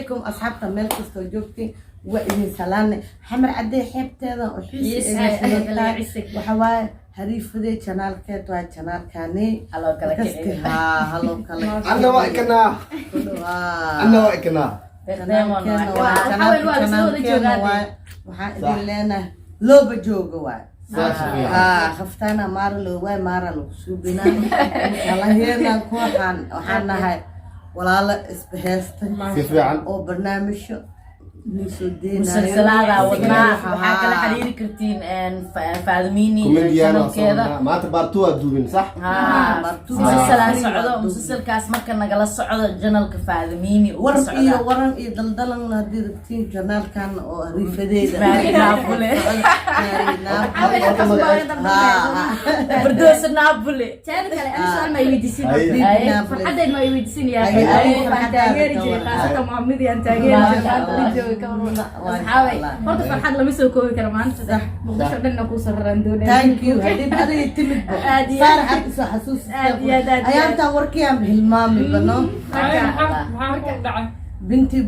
Calaykum asxaabta meel kastoo joogtiin, waa idin salaanay. Xamar Cadey xeebteeda oo xiis idin tahay. Waxa waaye Hariifadey channelkeed, waa channelkani. Haloo kala Kasti kiciyo. Haa, haloo kala. Anna waa ikanaa. Haa. Anna waa ikanaa. Channelkeena waa Waxaa weyn, waa la soo wada channelkeena joogaa. Waay, waxaan idin leenahay looba jooga waay. Saas fiican. Haa, khaftaana maara loo waay, maara lagu suubinaa kalaheena. Waxaan nahay walaalo isbaheystay Si fiican. oo barnaamijyo nii soo deynayo. Musalsalaada wadnaa, waxaa kala xiriiri kartiin Faadmini Comedian waa soo channelkeeda. wadnaa. Maanta part 2 waa duubin, sax? Haa, Part 2. musalsalaa Waa socdo. duubin. Musalsalkaas marka nagala socdo channelka Faadmini uu ka War iyo socdaa. Waran iyo daldalan haddii rabtiin, channelkan oo Hariifadeeda. Maari Naabule. Maari Naabule. Firdowsa Naabule. Teeda kale, ani su'aal ma weydiisin. Haye. Farxadeed ma weydiisin yaa? Haye, haye, Waxaan taageeri jiray, khaasatan Muhammadii aan taageeri jiray, maanta la jooga ka warwada. Asxaabay, horta farxad lama soo koobi karo maanta. Muqdisho dhanna kuu soo raraan doonaya. Thank you. Haddii adiga timid bo Aad iyo aad. Saar isoo xasuusisay. Aad iyo aad, aad iyo aad. Ayaantaan warkiyaan hilmaami bano. Maxaa ku dhacay? Binti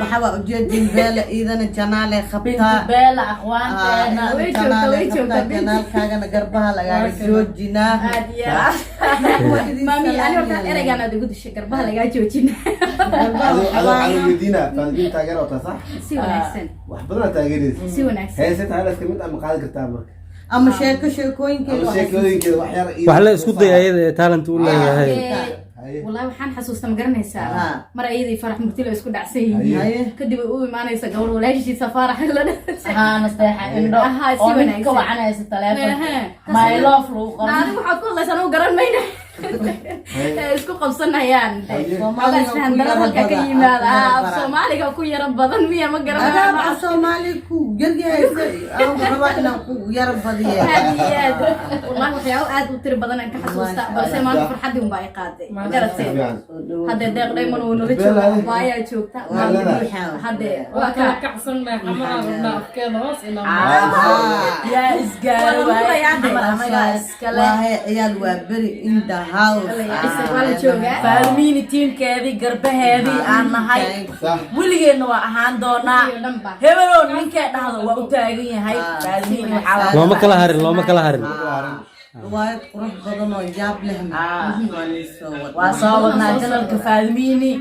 waxa waa ujeedin Beela, iidana channel Binti qabtaa. Beela akhwaanteena. Way joogtaa, way joogtaa, Binti. Channelkaagana garbaha lagaaga joojinaa. Aad iyo aad. Maami, ani horta ereygaan aad igu dishay, garbaha lagaa joojin. Adoo waxaan weydiinaa, Faadmin taageer oo taa, sax? Si wanaagsan. Wax badan aad taageeraysa. Si wanaagsan. Heese tahay iska mid ama qaadi kartaa marka? Ama sheeko, sheekooyinkeeda. Ama sheekooyinkeeda wax yar. Wax la isku day ayada ee talent u leeyahay. Haye. Wallahi waxaan xasuusta, ma garanaysaa, Ah. mar ayadii Farax Murtilo isku dhacsan yihiin. Haye. Kadib ay u imaanaysa gabar walaashiisa Faarax la dhalatay. Haa, Nasteexa Indho. Ahaa, si Oo ninka wanaagsan. wacanaysa taleefonka. Ehe. My love lagu qoro. Adigu waxaad ku hadlaysaa anigu garan mayna. Ee, isku qabsanayaan. Haye. Xoogaa isfahan darada halka ka yimaada. Ah, af Soomaaliga ku yara badan miya, ma garanayo. Adaaba Soomaali ku yaryahay, aan rabaa inaan ku yara badiya. Aad iyo aad, wallahi waxyaabo aad u tiro badan aan ka xasuusta, balse maanta farxaddii unbaa i qaaday, ma garatay? Fiican. Haddee Deeq Dhayman uu nala Beel jooga, haye. Abaayaa joogta. Waa leedahay. Haddee waa waa kala ka kacsannahay, xamaraa rabnaa afkeeda hoos inaan Yaa isgaaro Waa lagu waaye. rayaade. Xamar anagaa iskale. Waahay, ciyaal waa beri in the house. Waa la joogaa. Faalmiini tiimkeedii, garbaheedii aan nahay. Sax. Weligeenna waa ahaan doonaa. Iyo dhanba. Hebelow ninkee dhahdo waa u taagan yahay Faalmiini. Waxaa Looma kala harin, looma kala harin. Riwaayad qurux badan oo yaab lehna waa nii soo wadnaa. Waa soo wadnaa channelka Faadmiini,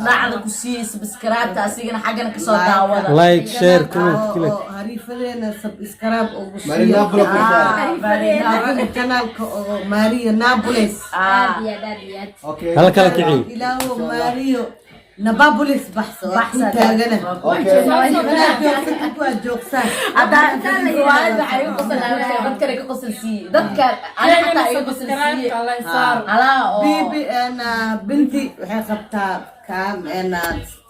dhacda ku sii subscribe-ta, asigana xaggana kasoo daawada. Like, share, comment, click. Oo Hariifadeena subscribe ugu Maria siiyo. Napoli ku saar. Laakiin channelka oo Maria Napolis. Aad iyo aad, aad iyo aad. Okay. Hala kala kiciyo. Ilaahu Mario Nababulis baxso waa ku Baxsa. taagana. Okay. Waa joogsaa. Haddaa riwaayad waxay iga qoslaayeen, dadkana ka qosol siiyey, dadka ani xataa iga qosol siiyey halaa oo. Bibi binti waxay qabtaa kaam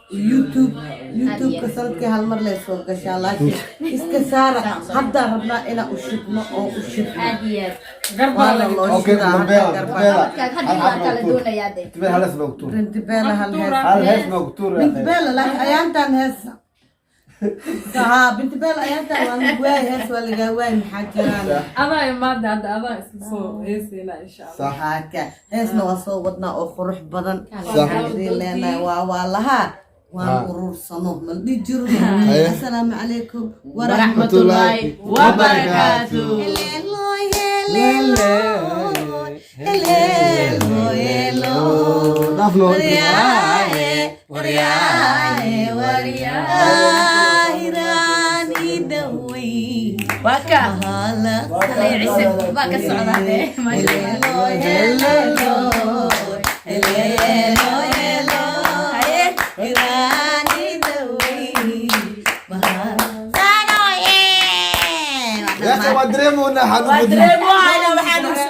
YouTube. YouTube-ka sanadkii hal mar lay soo gashaa, laakiin iska saara. Haddaa rabnaa inaan u shidno oo u shidno. Aad iyo aad. Waana loo Okay, shidaa hadda Bella, garbaha. Bella. Hadda waa kala doonayaa de. Tibel hal hees noogu tuur. Binti Bella hal hees. Hal hees noogu tuur. Binti Bella, laakiin ayaantaan hees, haa, Binti Bella ayaantaan waa lagu waay, hees waa lagaa waay, maxaa jiraan? Adaa imaada hadda, adaa isla soo heesayna insha Allah. Sax. Haaka heesna waa soo wadnaa oo qurux badan. Sax. Waxaan idin leenahay waa lahaa waan urursano mal dhihi jiro. Haye. Assalaamu calaykum. Waraxmatullaahi wabarakaatu. Heleeloy, heleeloy, heleeloy, heleeloy. Dhaafno. Waryaaye, waryaaye, waryaaye, hiraan ii dhawey. Waa ka Mahala. Ciise baa ka socdaa de, maasha Allah. Heleeloy, heleeloy, heleeloy, Haye. hiraan ii dhawey. Mahala. يا اخي ما دريمونا. Waa dareemo.